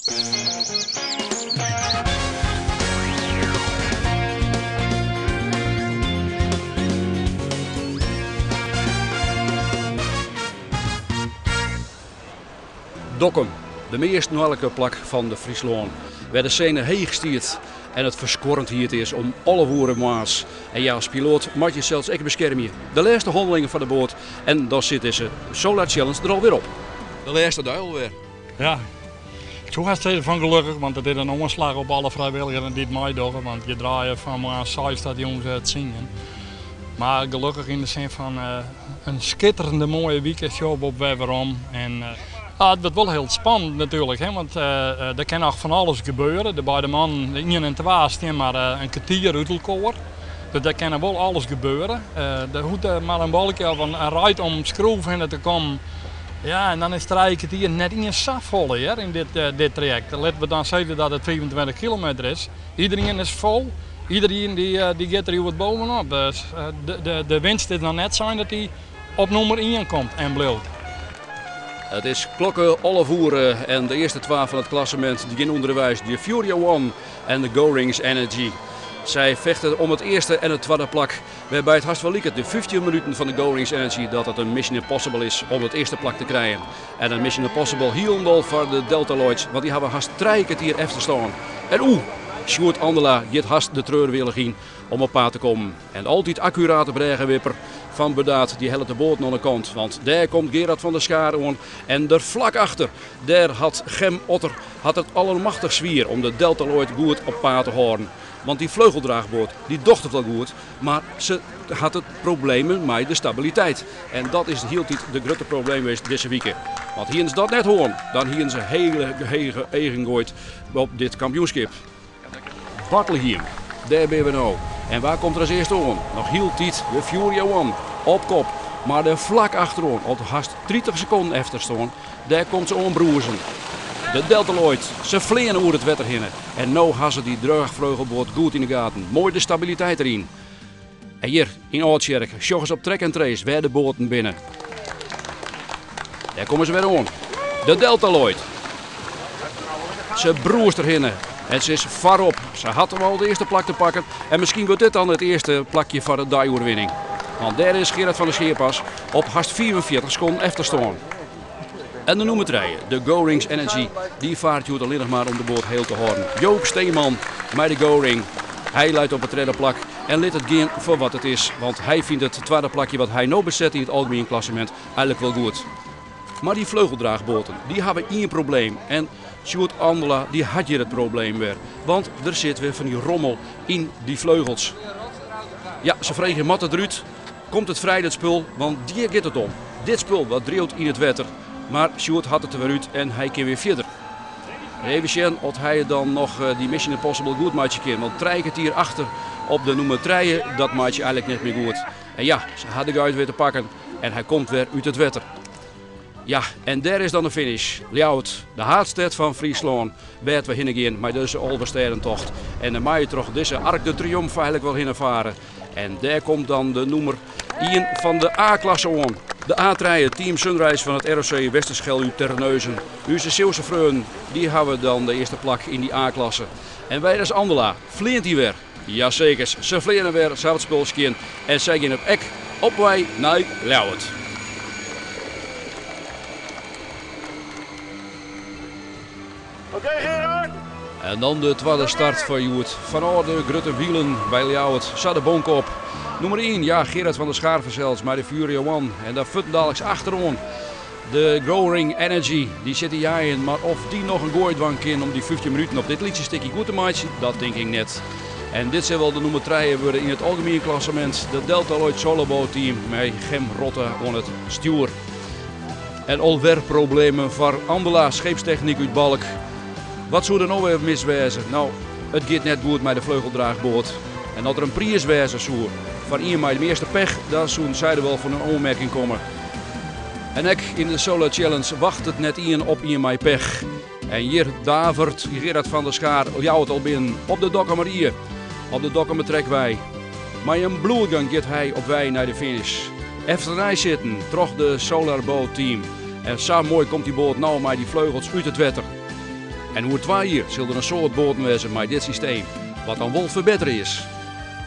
Dokkum, de meast noardlike plak fan de Fryslân, wêr de sene heech stiet en it ferskuorrend hiet is om alve oere moarns. En ja, as piloat moat je sels ek beskermje. De lêste hannelingen foar de boat en dan sit dizze Solar Challenge der alwer op. De lêste dei alwer. Ja, ik soe hast sizze fan gelokkich, want it is in oanslach op alle frijwilligers dy't meidogge, want je draaie fan moarns seis tot jûns tsienen. Mar gelokkich yn de sin fan in skitterende moaie wike sjogge we op wer werom. En it wurdt wol hiel spannend natuerlik, hè, want der kin noch fan alles gebeure. De beide mannen, de ien en twa, stean mar in kertier út elkoar. Dus dêr kin wol alles gebeure. Der hoecht mar in balkje of in reid om skroef hinne te kommen. Ja, en dan is trije kertier net iens safolle hear yn dit, dit trajekt. Litte we dan sizze dat it 25 kilometer is. Iederien is fol. Iederien dy, dy giet der hjoed bovenop. Dus de, de, de winst is noch net sein dat dy op nûmer ien komt en bliuwt. It is klokke alve oere en de earste twa fan it klassemint dy gean ûnderweis, de Furia One en de Go Rings Energy. Sy fechte om it earste en it twadde plak, wêrby't hast wol liket de 15 minuten fan de Go Rings Energy dat it in Mission Impossible is om it earste plak te krijen. En in Mission Impossible hielendal foar de Delta Lloyds, want dy hawwe hast trije kertier efterstân. En oeh, Sjoerd Andela giet hast de treurwillich yn om op paad te kommen. En altyd akkurate brêgewipper fan Burdaard, dy hellet de boaten oan de kant. Want dêr komt Gerard van der Schaar oan en der flak achter, dêr hat Gem Otter hat it allermachtich swier om de Delta Lloyd goed op paad te hâlden. Want dy fleugeldraachboat dy docht it wol goed, mar se hat it problemen mei de stabiliteit. En dat is hieltyd de grutte probleem west dizze wike. Want hienen se dat net hân, dan hienen se hele hege eagen goaid op dit kampioenskip. Bartlehiem, dêr binne we no. En wa komt der as earste oan? Noch hieltyd de Furia One op kop. Mar der flak achteroan, op hast 30 sekonden efterstân, dêr komt se oanbrûzen. De Delta Lloyd, se fleane oer it wetter hinne. En no ha se dy draachfleugelboat goed yn de gaten. Moai de stabiliteit deryn. En hjir yn Aldtsjerk sjogge se op track en trace wêr de boaten binne. Dêr komme se wer oan. De Delta Lloyd. Se brûst der hinne en se is foarop. Se hat al it earste plak te pakken en miskien wurdt dit dan it earste plakje foar de deioerwinning. Want dêr is Gerard van der Scheer pas op hast 45 sekonden efterstân. En de nûmer trije, de Go Rings Energy, dy faart hjoed allinnich mar om de boat heel te hâlden. Joop Steeman mei de Go Ring. Hy leit op it tredde plak en lit it gean foar wat it is, want hy fynt it twadde plakje wat hy no beset yn it algemien klassemint eigenlik wol goed. Mar dy fleugeldraachboaten, dy hawwe ien probleem en Sjoerd Andela dy hat hjir it probleem wer, want der sit wer fan dy rommel yn dy fleugels. Ja, se freegje moat it derút, komt it frij dat spul, want hjir giet it om. Dit spul wat driuwt yn it wetter, mar Sjoerd hat it der wer út en hy kin wer fierder. Even sjen oft hy dan noch dy Mission Impossible goed meitsje kin, want trije kertier achter op de nûmer trije, dat meitsje je eigenlik net mear goed. En ja, se ha de guit wer te pakken en hy komt wer út it wetter. Ja, en dêr is dan de finish. Ljouwert, de haadstêd fan Fryslân, wêr't we hinne gean mei dizze Alvestêdentocht. En dan mei je troch dizze Arc de Triomphe eigenlik wol hinne fare. En dêr komt dan de nûmer ien fan de A-klasse oan. De A trije, Team Sunrise fan it ROC Westerschelde út Terneuzen. Us Zeeuwse freonen, dy hawwe dan de earste plak yn dy A-klasse. En wer is Andela, fleant dy wer? Jaseker, se fleane wer, sa it spul skjin. En sy gean op ek op wei nei Ljouwert. Oké Gerard! En dan de twadde start foar hjoed. Fanôf de Grutte Wielen by Ljouwert, sa de bonk op. Nûmer ien, ja, Gerard van der Schaar fansels mei de Furia One. En daar fuortendaliks achteroan de Go Ring Energy. Dy sit te jeien, mar of dy noch in goai dwaan kin om dy 15 minuten op dit lytse stikje goed te meitsjen, dat tink ik net. En dit sil wol de nûmer trije wurde yn it algemien klassemint. De Delta Lloyd Soloboat Team mei Gem Rotte oan it stjoer. En alwer problemen foar Andela Scheepstechniek út Balk. Wat soe der no wer mis wêze? No, it giet net goed mei de fleugeldraachboat. En as der in priis wêze soe foar ien mei de measte pech, dan soenen sy der wol foar in oanmerking komme. En ek yn de Solar Challenge wachtet net ien op ien mei pech. En hjir davert Gerard van der Schaar Ljouwert al binnen op de Dokkumer Ie, op de Dokkumer Trekwei. Mei in bloedgang giet hy op wei nei de finish. Efternei sitten troch de Solar Boat Team. En sa moai komt dy boat no mei dy fleugels út it wetter. En oer twa jier sil der in soad boaten wêze mei dit systeem, wat dan wol ferbettere is.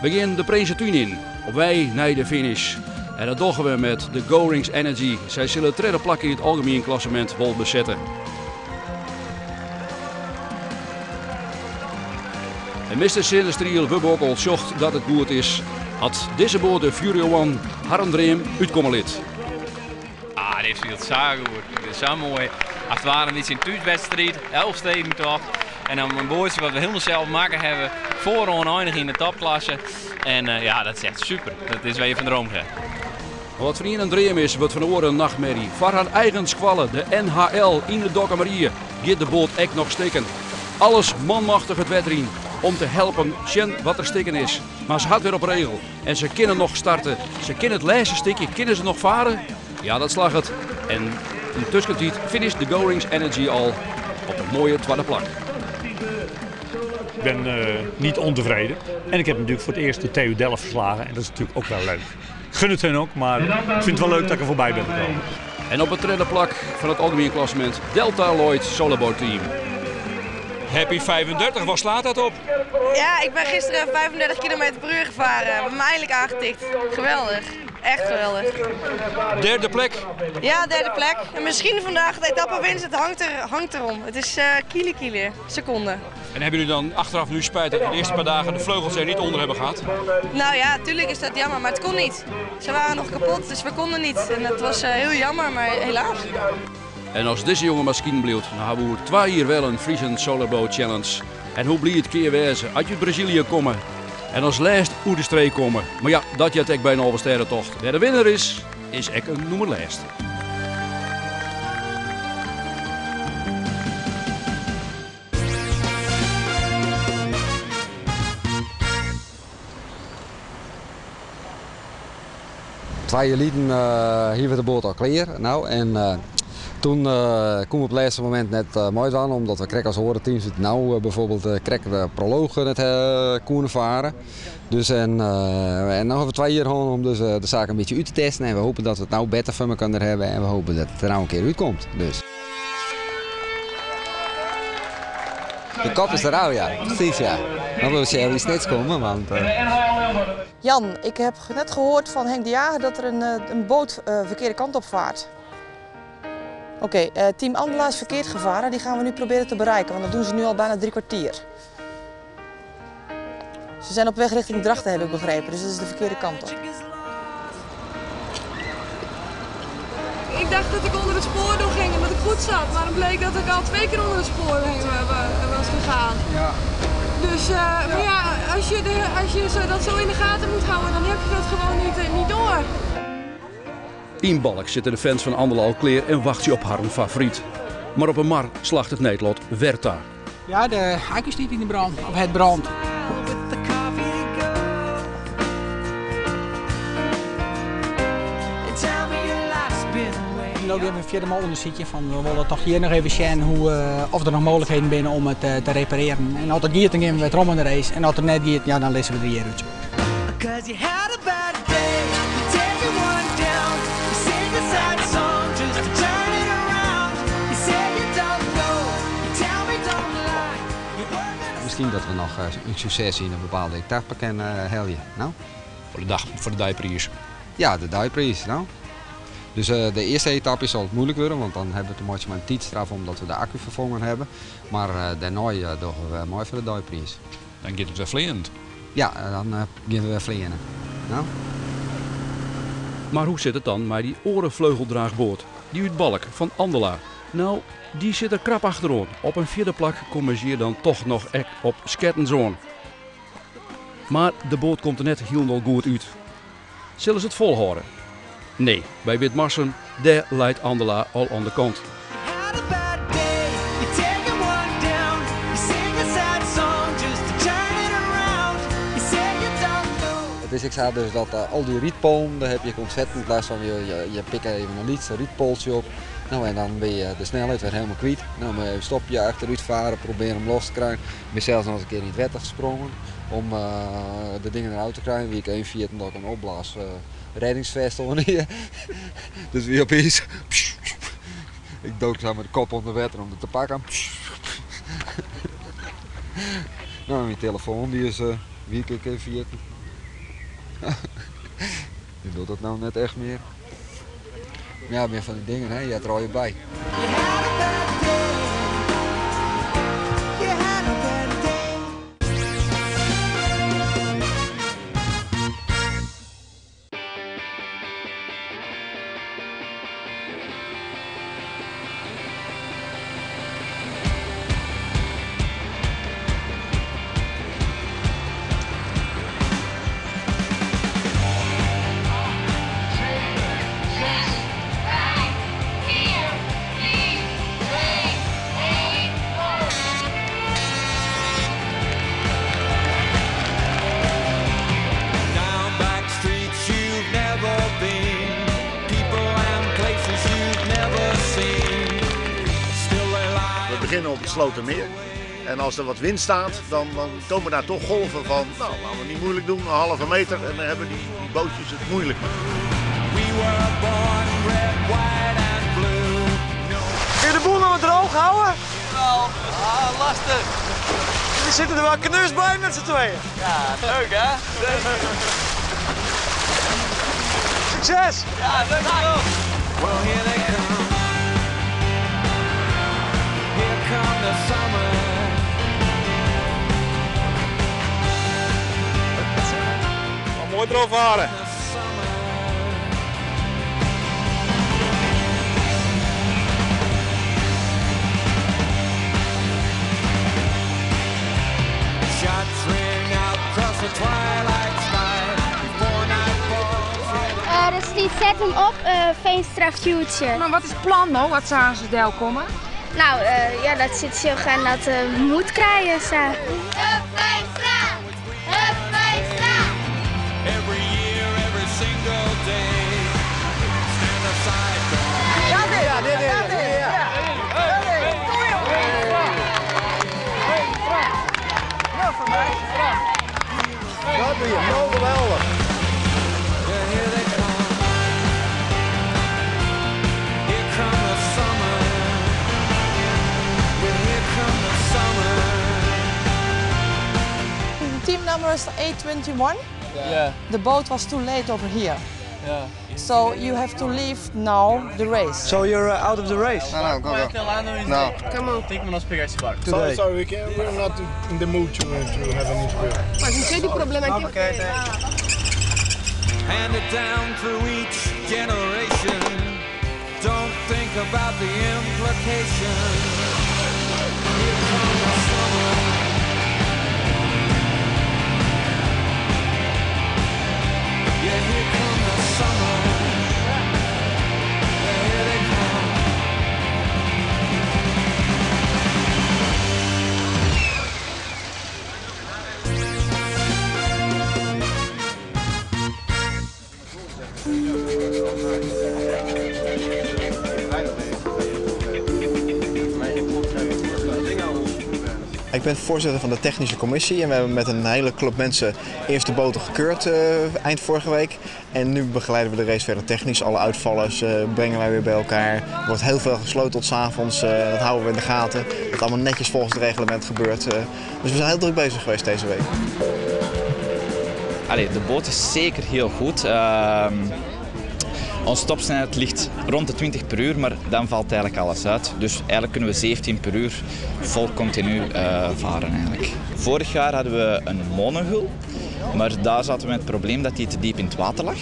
We gean de Prinsetún yn, op wei nei de finish. En dat dogge we met de Gorings Energy. Sy sille it tredde plak yn it algemien klassemint wol besette. En Mister Sinnestriel Wubbo Ockels sjocht dat it goed is at dizze boat de Fury One harren dream útkomme lit. Ah, dit fielt sa goed. Dit is sa moai. As it ware in bytsje in thúswedstriid, Elfstedentocht. En dan in boatsje wat we hielendal sels makke hawwe, foaroan einige yn de topklasse. En eh, ja, dat is echt super. Dat is wer je fan droom. Wat foar ien in dream is, wurdt foar de oar in nachtmerrie. Foar har eigen skoalle, de NHL yn de Dokkumer Ie, giet de boat ek noch stikken. Alles manmachtich it wetter yn om te helpen sjen wat der stikken is. Mar se hat wer op regel en se kinne noch starte. Se kinne it lêste stikje kinne se noch fare. Ja, dat slagget. En yn de tuskentiid finisht de Gorings Energy al op in moaie twadde plak. Ik ben niet ontevreden. En ik heb natuurlijk voor het eerst de TU Delft verslagen. En dat is natuurlijk ook wel leuk. Ik gun het hun ook, maar ik vind het wel leuk dat ik er voorbij ben gekomen. En op het tredde plak fan it algemien klassemint Delta Lloyd Solarboat Team. Happy 35, waar slaat dat op? Ja, ik ben gisteren 35 km per uur gevaren. We hebben hem eindelijk aangetikt. Geweldig. Echt geweldig. Derde plek? Ja, derde plek. En misschien vandaag de etappewinst. Het hangt erom. Het is kiele kiele. Seconde. En hebben jullie dan achteraf nu spijt dat de eerste paar dagen de vleugels er niet onder hebben gehad? Nou ja, tuurlijk is dat jammer, maar het kon niet. Ze waren nog kapot, dus we konden niet. En dat was heel jammer, maar helaas. En as dizze jonge mar skinen bliuwt, dan hawwe we oer twa jier wer in Frisian Solar Boat Challenge. En hoe bliid it kin wêze as je út Brazilië komme en as lêst oer de streek komme. Mar ja, dat heart ek by in Alvestêdetocht. Wêr de winner is, is ek in nûmer lêst. Twa jier lyn hie we de boat al klear. Nou, en toen koene we op it lêste momint net meidwaan, omdat we krekt as oare teams út nou bijvoorbeeld krekt de prolooch net koene faren. Dus en, en no hawwe we twa jier hân om dus de saak in bytsje út te testen en we hoopje dat we it no better foar mekoar hawwe en we hoopje dat it der no in kear útkomt. Dus. De kop is derôf, ja. Precies, ja. Dan willen ze even Snits komen, want... Jan, ik heb net gehoord van Henk de Jager dat er een boot verkeerde kant op vaart. Oké, team Andela is verkeerd gevaren. Die gaan we nu proberen te bereiken, want dat doen ze nu al bijna 3 kwartier. Ze zijn op weg richting Drachten, heb ik begrepen, dus dat is de verkeerde kant op. Ik dacht dat ik onder het spoor door ging en dat ik goed zat, maar het bleek dat ik al 2 keer onder het spoor heen was gegaan. Ja. Dus, maar ja, als je dat zo in de gaten moet houden, dan heb je dat gewoon niet door. In Balk zitten de fans van Andela al klear en wachtsje op harren favoriet. Maar op 'e mar slacht it needlot wer ta. Ja, de accu stiet yn de brân, of het brânt. No gean we fierder mei ûndersykjen fan we wolle toch hjir noch even sjen oft der noch mooglikheden binne om it te reparearjen. En as it giet, dan gean we wer werom oan de race. En as it net giet, ja, dan lizze we der hjir út. Miskien dat we noch in sukses yn in bepaalde etappe kinne helje. No? Foar de dag, foar de deipriis. Ja, de deipriis. No. Dus de earste etappe sil it muoilik wurde, want dan hawwe we te meitsjen mei in tiidstraf omdat we de akku ferfongen hawwe. Mar dêrnei dogge we wer mei foar de deipriis. Dan giet it wer fleanend? Ja, dan gean we wer fleanen. No. Mar hoe sit it dan mei dy oare fleugeldraachboat, dy út Balk fan Andela? No, dy sit der krap achteroan. Op in fjirde plak komme se hjir dan toch noch ek op skettens oan. Mar de boat komt der net hielendal goed út. Sille se it folhâlde? Nee, by Witmarsum, dêr leit Andela al oan de kant. It is ek sa dus dat al dy rietpollen, dêr ha je ek ontzettend lêst fan. Je pikke even in lyts rietpoltsje op, no en dan binne je de snelheid wer helemaal kwyt. No moatte je even stopje, achterút faren, probearje him los te krijen. Ik bin sels noch ris in kear yn it wetter sprongen om de dingen derôf te krijen. Wie ik even ferjitten dat ik in opblaas reddingsfest oan hie. Dus wie opiens, ik dook sa mei de kop ûnder wetter om it te pakken. No, myn telefoan dy is, wie ik ek even ferjitten. Dy docht it no net echt mear. Mar ja, binne fan dy dingen, hè, heart der allegear by. We beginnen op het Slotermeer. En als er wat wind staat, dan, dan komen daar toch golven van, nou laten we niet moeilijk doen, een halve meter. En dan hebben die, die bootjes het moeilijk. Kun je de boel nog wat droog houden? Ah, lastig. Jullie zitten er wel knus bij met z'n tweeën. Ja, leuk hè? Succes! Ja, dankjewel. Well, here they come. Here come the summer. Mooi erop varen. Shots ring out across the twilight sky. Before night falls. Er stiet zet hem op, Veenstra Future. Maar wat is het plan nou, wat zouden ze daar komen? Nou, ja, dat zit zo gaan dat moet krijgen. Zo. Hup Veenstra! Hup Veenstra! Every year, every single day. Stand aside. Ja, dit is het. Ja. Nou, voor mij. Dat doe je heel geweldig. Yeah, here they come. Here come the summer. Yeah, here come the summer. The team number is 821. Yeah. The boat was too late over here. Yeah. So you have to leave now the race. So you're out of the race? No, no, go, go. No. Come on. Tem como nós pegar esse barco? Today. Sorry, we can, we're not in the mood to, to have an interview. A gente cheio de problema aqui. Hand it down through each generation. Don't think about the implications. Here comes the summer. Yeah, here come the summer. Yeah, here they come. Ik ben voorzitter van de technische commissie en we hebben met een hele club mensen eerst de boten gekeurd eind vorige week. En nu begeleiden we de race verder technisch. Alle uitvallers brengen wij weer bij elkaar. Er wordt heel veel gesleuteld 's avonds, dat houden we in de gaten. Dat allemaal netjes volgens het reglement gebeurt. Dus we zijn heel druk bezig geweest deze week. Allee, de boot is zeker heel goed. Onze topsnelheid ligt rond de 20 per uur, maar dan valt eigenlijk alles uit. Dus eigenlijk kunnen we 17 per uur vol continu varen eigenlijk. Vorig jaar hadden we een monohul, maar daar zaten we met het probleem dat die te diep in het water lag.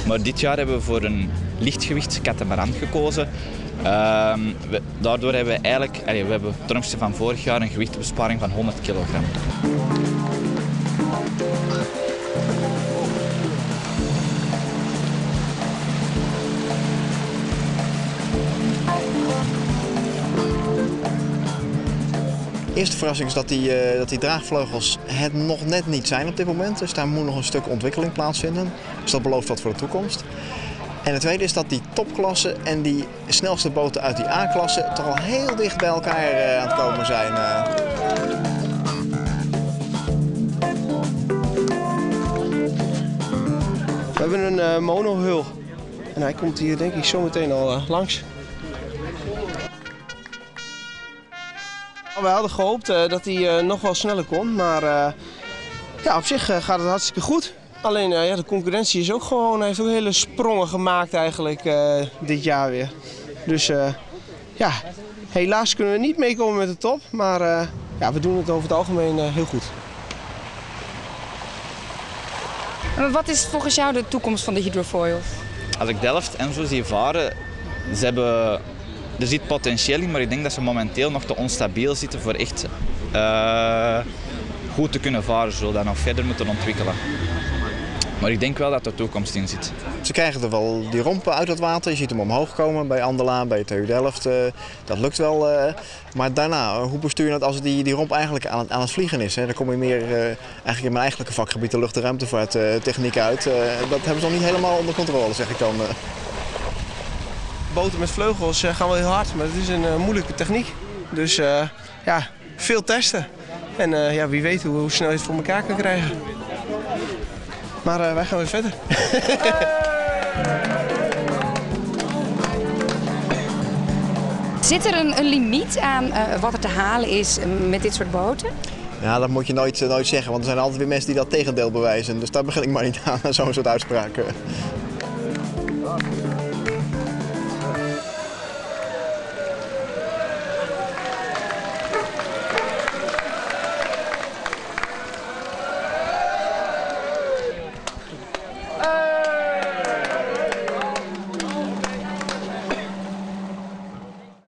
Maar dit jaar hebben we voor een lichtgewicht catamaran gekozen. Daardoor hebben we eigenlijk, allee, we hebben ten opzichte van vorig jaar een gewichtbesparing van 100 kilogram. De eerste verrassing is dat die draagvleugels het nog net niet zijn op dit moment. Dus daar moet nog een stuk ontwikkeling plaatsvinden. Dus dat belooft wat voor de toekomst. En het tweede is dat die topklasse en die snelste boten uit die A-klasse toch al heel dicht bij elkaar aan het komen zijn. We hebben een monohul en hij komt hier denk ik zo meteen al langs. We hadden gehoopt dat hij nog wel sneller kon, maar ja, op zich gaat het hartstikke goed. Alleen ja, de concurrentie is ook gewoon, heeft ook hele sprongen gemaakt eigenlijk dit jaar weer. Dus ja, helaas kunnen we niet meekomen met de top, maar ja, we doen het over het algemeen heel goed. Maar wat is volgens jou de toekomst van de hydrofoils? Als ik Delft en zo zie varen, er zit potentieel in, maar ik denk dat ze momenteel nog te onstabiel zitten voor echt goed te kunnen varen. Ze zullen dat nog verder moeten ontwikkelen. Maar ik denk wel dat er toekomst in zit. Ze krijgen er wel die rompen uit het water. Je ziet hem omhoog komen bij Andela, bij TU Delft. Dat lukt wel. Maar daarna, hoe bestuur je dat als die romp eigenlijk aan het vliegen is? Hè? Dan kom je meer eigenlijk in mijn eigenlijke vakgebied, de lucht- en ruimtevaarttechniek uit. Dat hebben ze nog niet helemaal onder controle, zeg ik dan. Boten met vleugels gaan wel heel hard, maar het is een moeilijke techniek. Dus veel testen. En wie weet hoe snel je het voor elkaar kan krijgen. Maar wij gaan weer verder. Zit er een limiet aan wat er te halen is met dit soort boten? Ja, dat moet je nooit zeggen, want er zijn altijd weer mensen die dat tegendeel bewijzen. Dus daar begin ik maar niet aan, aan zo'n soort uitspraak.